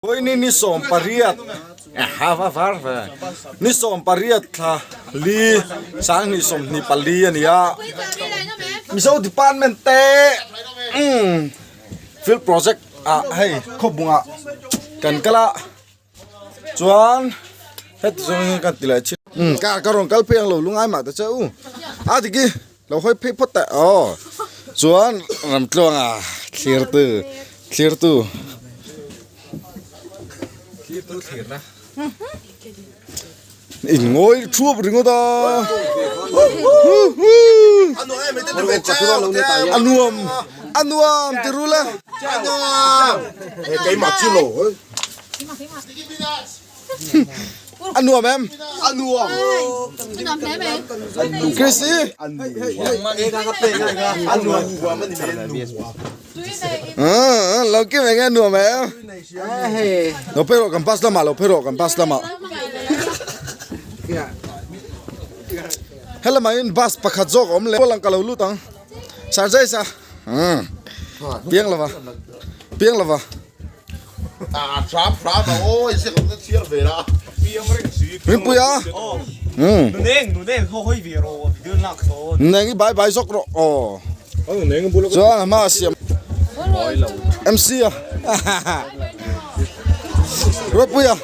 Vawiini ni 18 ni 18 thla li 2024 a ni a Mizo department te umm field project ah hei khawbungah kan kal a chuan heti zawng hian kan ti leh thin umm ka ka rawn kal phei ang lo lungai mah ta che u a diki lo hawi phei phawt teh aw chuan ramtluanga thlirtu thlirtu thlirtu thlirna in ngawi thuap ringawt a a nuam a nuam ti rul e keimah chu lo A nuam em? A nuam. A nuam hle mai. Chrissy. A nuam. Lo kim enge a nuam em? Lo phei rawh kan bus lamah lo phei rawh kan bus lamah. Helamah in bus pakhat zawk a awm leh. Lang ka lo lut ang. Sarjai sa. Piang lova. Piang lova. A hram hram a aw i ziak na chhiar ve la. Rinpui a. Nuneng nuneng ho hoi ve ro video lak sawn. Nuneng i bai bai zawk rawh aw. Chuan a hma a siam. MC a. Ropui a.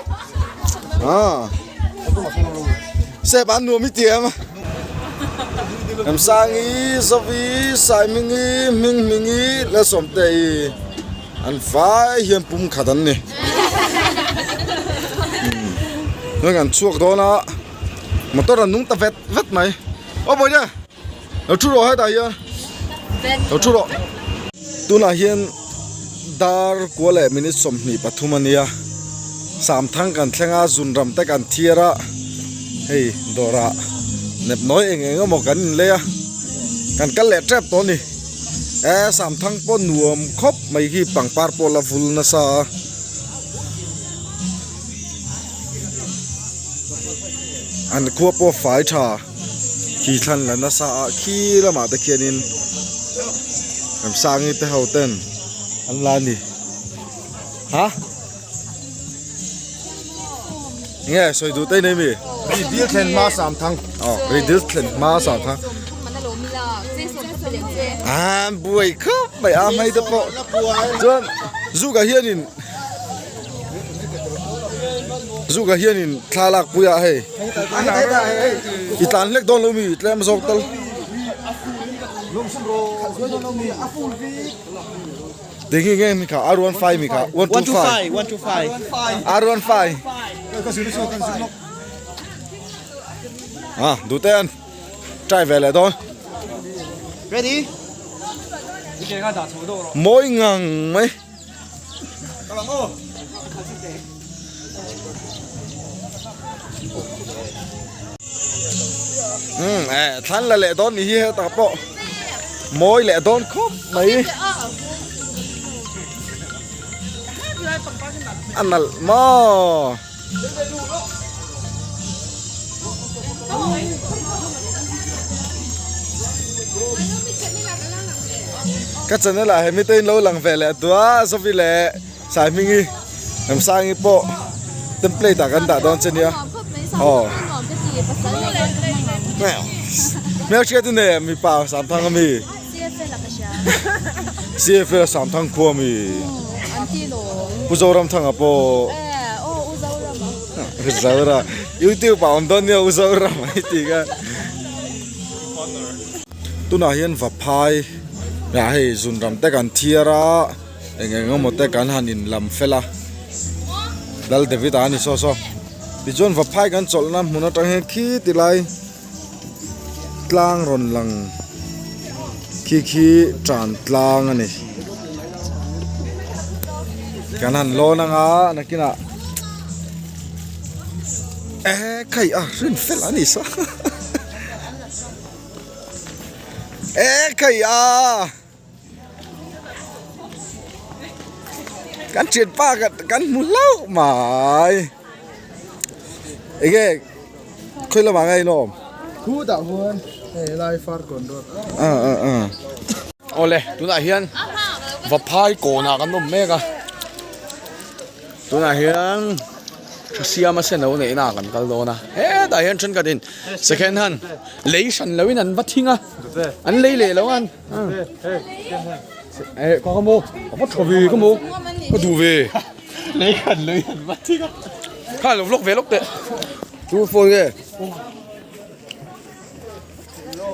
Sep an nuam i ti em. Remsangi, Zovi, Saimingi, Hminghmingi leh Sawmtei. An vai hian pum khat an ni. Heng an chhuak dawn a, motor an nung ta vet vet mai. Aw Bawihte, lo thu rawh hetah hian, lo thu rawh. Tunah hian dar kua leh minute 23 a nia, Samthang kan thleng a, Zunram te kan thiar a, hei dawrah nepnawi eng eng emaw kan inlei a, kan kal leh tep tawh a ni. E Samthang pawh nuam khawp mai hi pangpar pawh la vul nasa a. An khua pawh fai tha khi thlan la nasa a khi lamah te khianin Remsangi te ho ten an la ni. Ha? Nge sawi duh te nei mi? Ridil thlen hma Samthang. Aw ridil thlen hma Samthang. An buai khawp mai a hmei te pawh chuan zuka hianin zuka hianin thla lak pui ah hei i tlan hlek dawn lo mi tlem zawk tal. Tingi nge mi kha R15 mi kha 125 125 R15 à đủ tên try về lại thôi ready mỗi ngàn mấy Ừ, thlan là lệ đón thì hi ta bộ mỗi lệ đón khóc mấy ăn là mò Ka channel ah hemi te in lo lang ve leh tua Sophie leh Saihmingi Remsangi pawh template ah kan dah dawn che nia aw hmelhriat i nei mipa Samthang ami CFL Samthang khua ami Pu Zoramthanga pawh Zora YouTube ah awm dawn nia U Zoram a tih kha tunah hian vaphai ah hei zunram te kan thiar a eng eng emaw te kan han in lam fel a Lal David a ni saw saw tichuan vaphai kan chawlhna hmun atang hian khi ti lai tlang rawn lang khi khi tan tlang a ni kan han lawn anga nakinah eh khai a rin fel a ni saw eh khai a. Kan thian pa kan hmu hlauh mai enge khawi lamah nge in awm khutah khuan hei lai far kawn road a a a awle tunah hian vaphai kawnah kan awm mek a. Tunah hian Thasiama sen lo neihna ah kan kal dawn a, hetah hian thenkhatin second hand lei hran loin an va thing a, an lei leh lo an eh ka ka maw a va tha ve ka maw ka duh ve lei hran loin an va thing a kha lo vlog ve lawk teh chu phone nge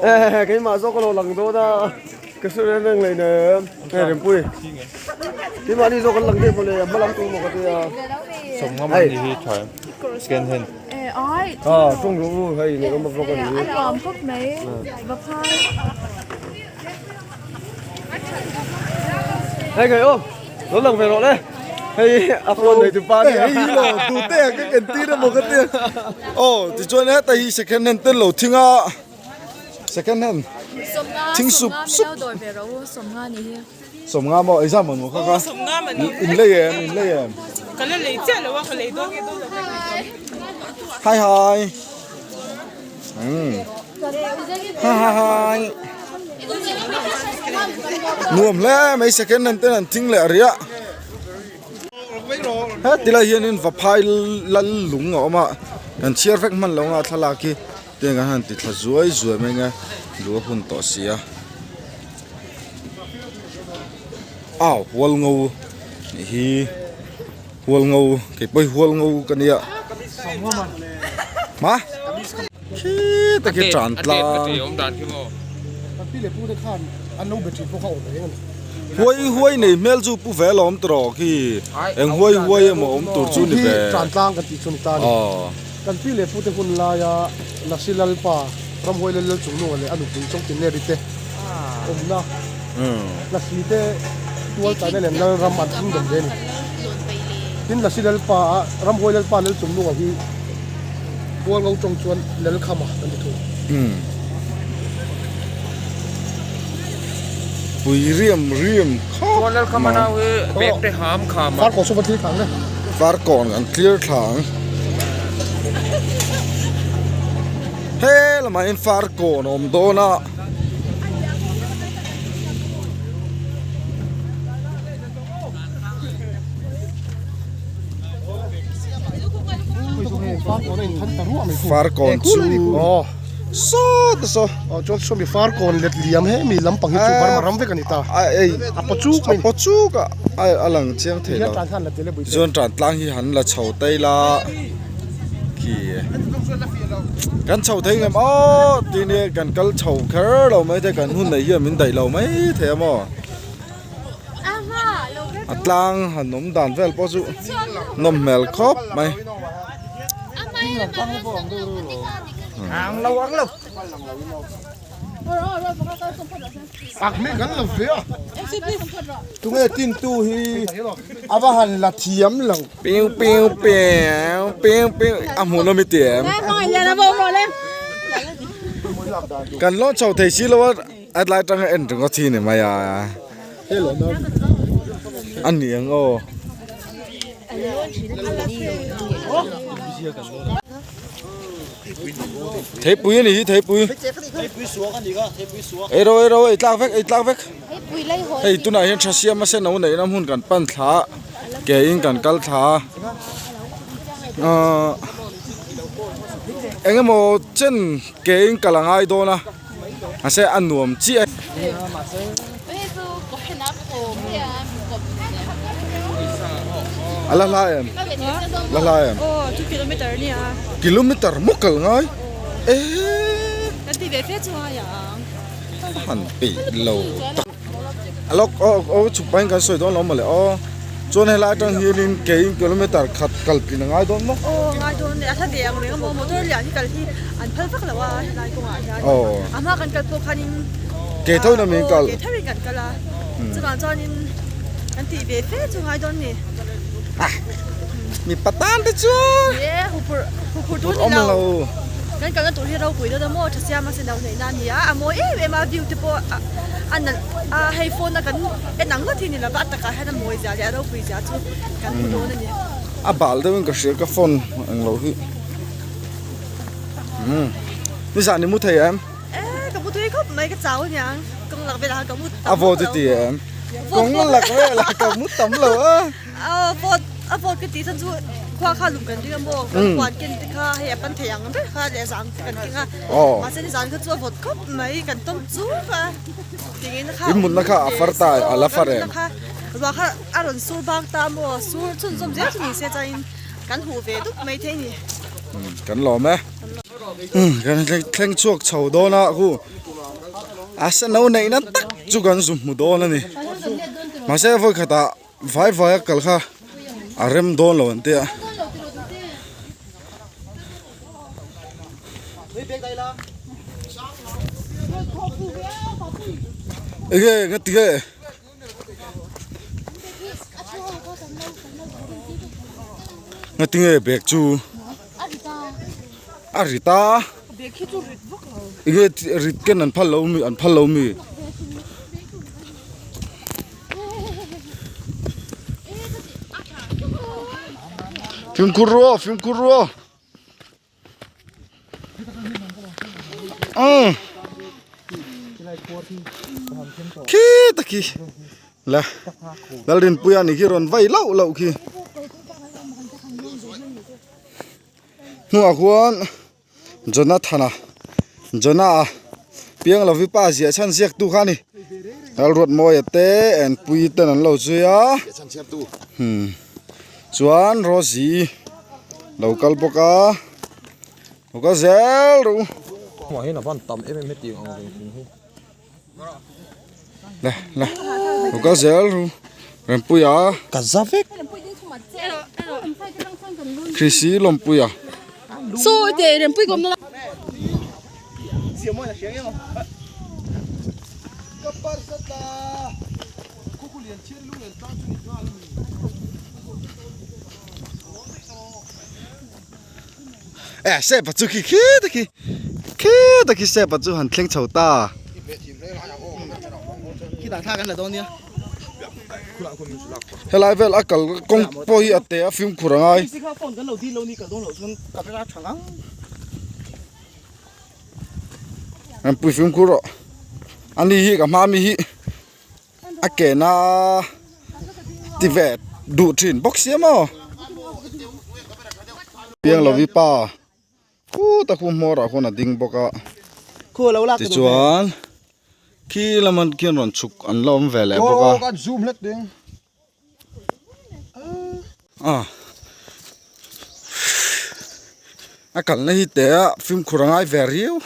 Eh keimah zawk a lo lang dawn a ka hre reng reng leh nen hei Rempui keimahni zawk an lang daih maw le a hma lam tur maw ka tia Sawmnga man ni hi tha em scan hand ah tawng rawh u hei leh awm a vlog a ni a nuam khawp mai va phai hei ngei awm lo lang ve rawh le hei a phone nei tu pa nia hei lo tu te ka ken tir emaw ka tia aw tichuan heta hi second hand ten lo thing a second hand thing sup sup sawmnga maw exam an maw kha kha in lei em in lei em ka la lei chiah lo a ka lei dawn nge dawn lo ka hi hi umm ha ha hai nuam hle mai second hand ten an thing leh a riah heti lai hianin vaphai lal lung a awm a kan chhiar vek hman lo anga thlalak hi tiang kan han ti thla zuai zuai mai ang e luh a hun tawh si a aw hual ngo nih hi. Hual ngo kei pawh hi hual ngo ka nia ma khi tak hi tan tlang huai huai nei hmel chu pu ve lo awm tawh khi eng huai huai emaw awm tur chu ni ve tan tlang kan tih chu ni ta ni kan pi leh pu te hun laia Lasi Lalpa Ramhuai lal lal chung nunga leh a nupui Chawngtinleri te awmna Lasi te tual tlaina nen Lalram an kingdom ve a ni. Tin Lasi Lalpa a Ramhuai Lalpa lal chung nunga hi Hualngo tawng chuan Lalkhama kan ti thung. Pui riam riam khawp Chuan Lalkhama nau hi bag te ham kham a. Farkawn chu va thlir thlang le. Farkawn an clear thlang. He lamah hian farkawn a awm dawn a. Farkawn chu sawt a saw. Aw chuan sawmi farkawn let liam he mi lampang hi chu Burma ram vek a ni ta. A paw chuk mai. A paw chuk a a lang chiang thei lo. Chuan tan tlang hi han la chho tail a. Khi kan chho thei ngem aw tih nia kan kal chho kher lo mai thei kan hun nei hian min daih lo mai thei a maw a tlang han awm dan vel pawh chu nawm hmel khawp mai. Tunge tintu hi a va han la thiam lo. Piu piu piu piu piu a hmuh nawm i ti em? Kan lawn chho thei si lo a a tlai atanga en ringawt hi ni mai a. A ni ang aw. Theipui a ni hi theipui. Ei ro ei ro ei tlak vek ei tlak vek. Hei tunah hian tha siam a sen lo neihna hmun kan pan thla a ke in kan kal thla a ahh eng emaw chen ke in kal a ngai dawn a mahse a nuam chiah e. A la hla em? La hla em? Aw, 2 kilometer a nia. Kilometer maw kal ngai? Eee. Kan ti ve fe chu ngai ang. Han peih lo tak. A lawk aw aw chhuk pahin kan sawi dawn lo maw le aw. Chuan helai atang hianin keiin kilometer khat kal tlin a ngai dawn maw? Aw ngai dawn e, a hla ve ang reng a maw, motor lian hi kal hi an phal vak lo a helai kawngah hian. Aw. A hma kan kal pawh khanin Ke tho in a min kal. Aw ke tho in kan kal a, chuvang chuanin kan tih ve fe chu ngai dawn ni. Ah mipa tan te chuan. Ni e, huphurh huphurh tur ni lo. Kan kalna tur hi ropui deuh a maw tha siam a sin lo neih na a ni a, a mawi em em a view te pawh a nalh a hei phone a kan en ang ngawt hi ni lova a takah hian a mawi zia leh a ropui zia chu kan hmu dawn a ni. A bal deuhin ka hria ka phone eng lo hi. Umm nizan i mu thei em? Eh ka mu tui khawp mai ka chau aniang kawng lak velah khan ka mu tam A vawt i ti em? Kawng lak velah ka mu tam lo a. Aw vawt. A vawt ka tih chhan chu khua kha lum kan ring a maw kan huan ken te kha hei a pan thei ang ber kha leh zang te kan keng a mahse nizan kha chu a vawt khawp mai kan tawm chuk a tingin kha In mutna kha a far ta a la far em? Ruah kha a rawn sur bak ta maw sur chhunzawm zel chu ni se chuanin kan huh ve dup mai thei a ni. Kan lawm e. Kan thleng chhuak chho dawn a khu a sano neihna tak chu kan zu hmu dawn a ni mahse vawi khatah vai vai a kal kha a rem dawn lo an tia. Enge nga ti nge nga ti nge bag chu. A rit a. Enge rit ken an phal lo mi an phal lo mi. Fimkhur ru aw fimkhur ru aw. Umm. Khi ta khi la Lalrinpuia ni khi rawn vai lauh lauh khi. Hnuah khuan Jonathana Jonah piang lovi pa ziah chhan ziak tu kha a ni Lalruatmawia te Enpuii ten an lo zui a chuan Rosie lo kal bawk a lo kal zel rawh u. Le le lo kal zel ru Rempuia ka za vek Chrissy Lawmpuia sawi teh Rempui ka awm na Eh sepa chu khi khi ta khi khi ta khi sepa chu han thleng chho ta. Helai vel a kal kawng pawh hi a te a fimkhur a ngai. An pui fimkhur rawh. Ani hi ka hma mi hi a ke na ti ve duh thin bawk sia maw piang lovi pa khut a khu hmawr ah khuan a ding bawk a tichuan khi lama khian rawn chhuk an la awm ve leh bawk a. A a kalna hi teh a fimkhur a ngai ve riau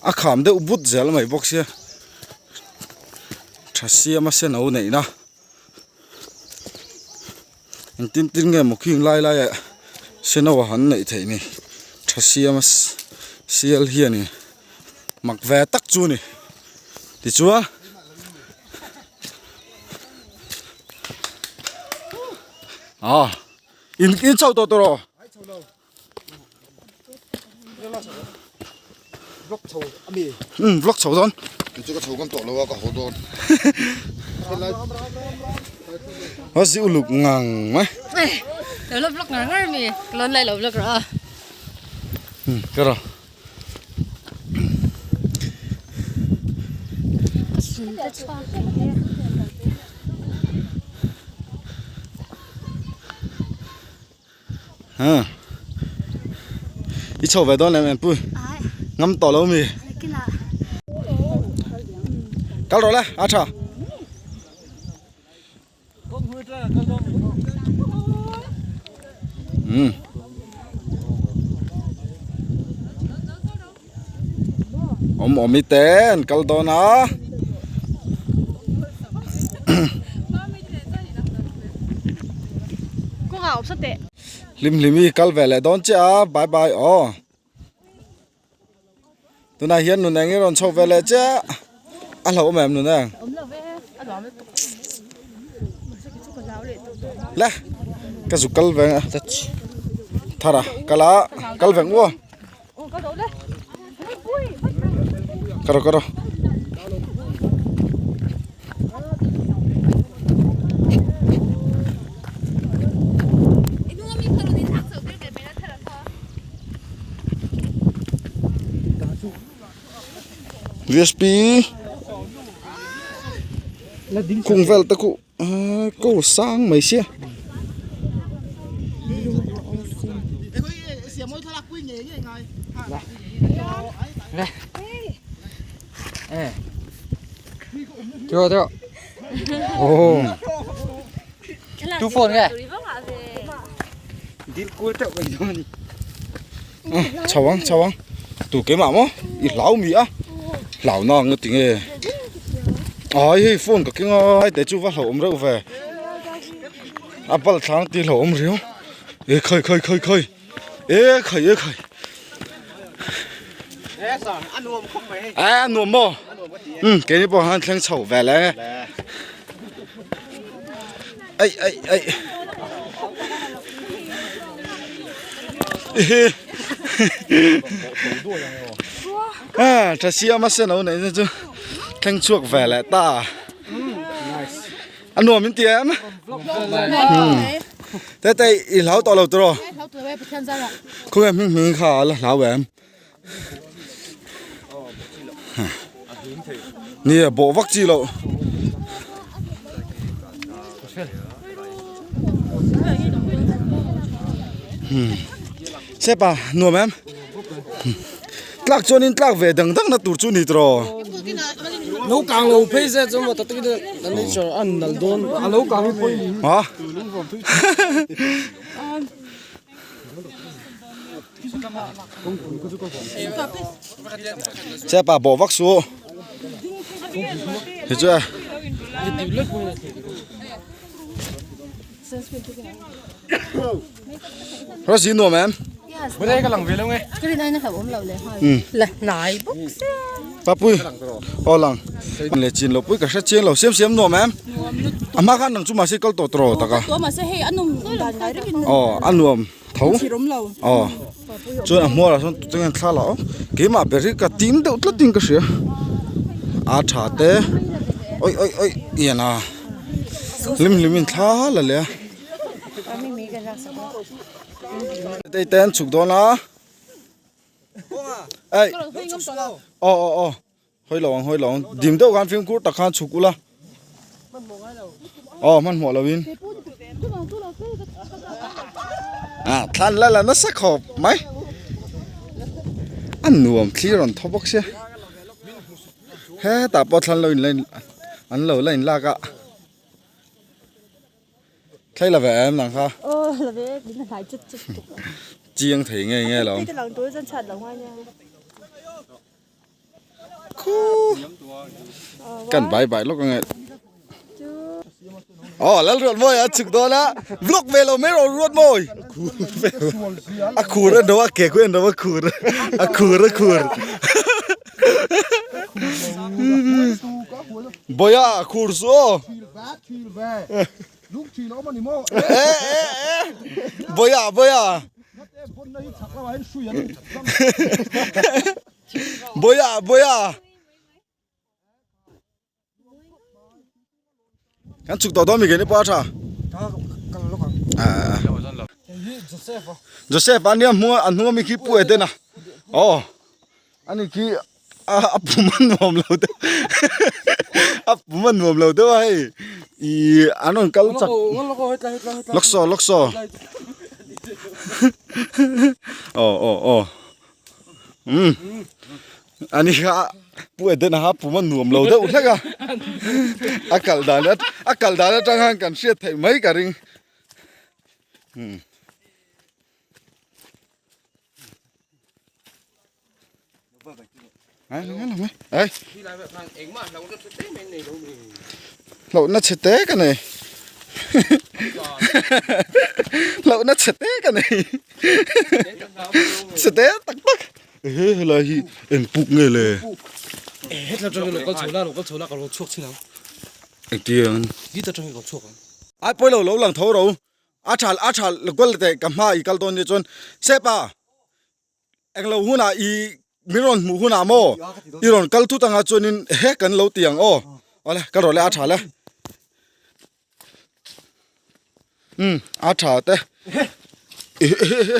a kham deuh but zel mai bawk sia tha siam a sen ho neihna engtin tin nge maw khing lai lai ah sen ho han neih theih ni tha siam a sial hian in mak ve tak chu a ni tichuan. À, in in chho tawh tawh rawh. Vlog chho ami. Um vlog chho dawn. Chu ka chho kan tawh lo a ka haw dawn. Ho si uluk ngang mai. Lo la vlog ngar ngar mi. Ka lo lai lo vlog rawh a. Um ka rawh. Ha i chho ve dawn em em pui ngam tawh lo mi kal rawh le a tha. Um awm awm i te an kal dawn a hlim hlim i kal ve leh dawn chiah a bye bye aw. Tunah hian nun eng i rawn chho ve leh chiah a hlauhawm em nun eng le ka zuk kal ve a thar a kal a kal ve ngua ka rawh ka rawh. Vsp khung vel te khu ko sang mai sia. awl sin. Tu phone nge? Chho ang chho ang tu keimah maw i hlau mi a hlau na ang ti nge ai hei phone ka keng a ai te chu va hlauhawm reuh ve a bal thlang ti hlauhawm riau e khai khai khai khai e khai e khai e a nuam maw um keini pawh han thleng chho ve le ai ai ai à tha siam a sen lo nei na chu thleng chhuak ve leh ta a nuam in ti em te te i hlau tawh lo tiraw khawnge hming hming kha a la hlau em Nia bawh vak chi loh. Hmm. Sepa nuam em? Tlak chuan in tlak ve dang dang na tur chu ni tro. Lo kang lo phei se chu mo tatak de nature an nal don a lo kang hi poi ni. Ha? Chepa bawh vak su thì chưa Có gì nuông em? Bữa nay cái lằng về đâu nghe? Cái này nó phải ốm lẩu lệ Ừ. Là nải bốc xe. Papui. Ô lằng. Lệ chín lộc pui cả sát chiên lộc xiêm xiêm nuông em. À mà khăn nằng chú mà sẽ câu tổ trò ta cả. Tua mà sẽ hay ăn nung đàn ngai rất Ờ ăn nuông thấu. Ờ. Chuan a hmuar ah sawn tute hian thla la awm keimah ber hi ka tim deuh tlat in ka hria a tha te awi awi awi ian a hlim hlim in thla la leh a tei te an chhuk dawn a ei aw aw aw. Hawi lo ang hawi lo ang dim deuh khan fimkhur tak khan chhuk ula aw hmanhmawh lo in ah thlan la la nasa khawp mai a nuam thlir rawn thaw bawk sia hetah pawh thlan lo in la in an lo la in lak a thlei la ve em nang kha aw la ve min la hnai chut chut chiang thei nge nge lo Kan bai bai lawk ange. Oh, lal ruat mawi a chuk dawn a. Vlog ve lo mai rawh ruat mawi. A khur a no a ke khu en lo a khur. A khur a khur. Boya a khur su aw. E e e. Boya boya. Boya boya. Kan chuk tawh dawn mi keni pawh a tha. Joseph a nia hmung a hnung ami khi pu Eden a. Aw. Ani khi a pum a nuam lo deuh a pum a nuam lo deuh a hei ih an rawn kal chak lawk saw lawk saw aw aw aw umm ani kha pu Eden a kha pum a nuam lo deuh hlek a a kal dan a kal dan atang khan kan hriat theih mai ka ring umm. Hlauhna chhe te ka nei Hlauhna chhe te ka nei Chhe te tak tak Ehe helai hi eng puk nge le Engtiang Ai pawilo lo lang tho ro A tha a tha kual teh ka hma i kal dawn nia chuan Sepa Englo hunah i min rawn hmuh hunah maw i rawn kal thut anga chuanin he kan lo ti ang aw awle ka rawh le a tha le um a tha te ehe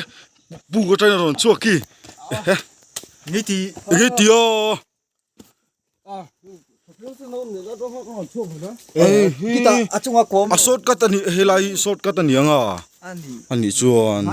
buk atangin a rawn chhuak khi ehe nge ti aw. Ei a chunga kawm a shortcut ani helai hi shortcut ani ang a ani chuan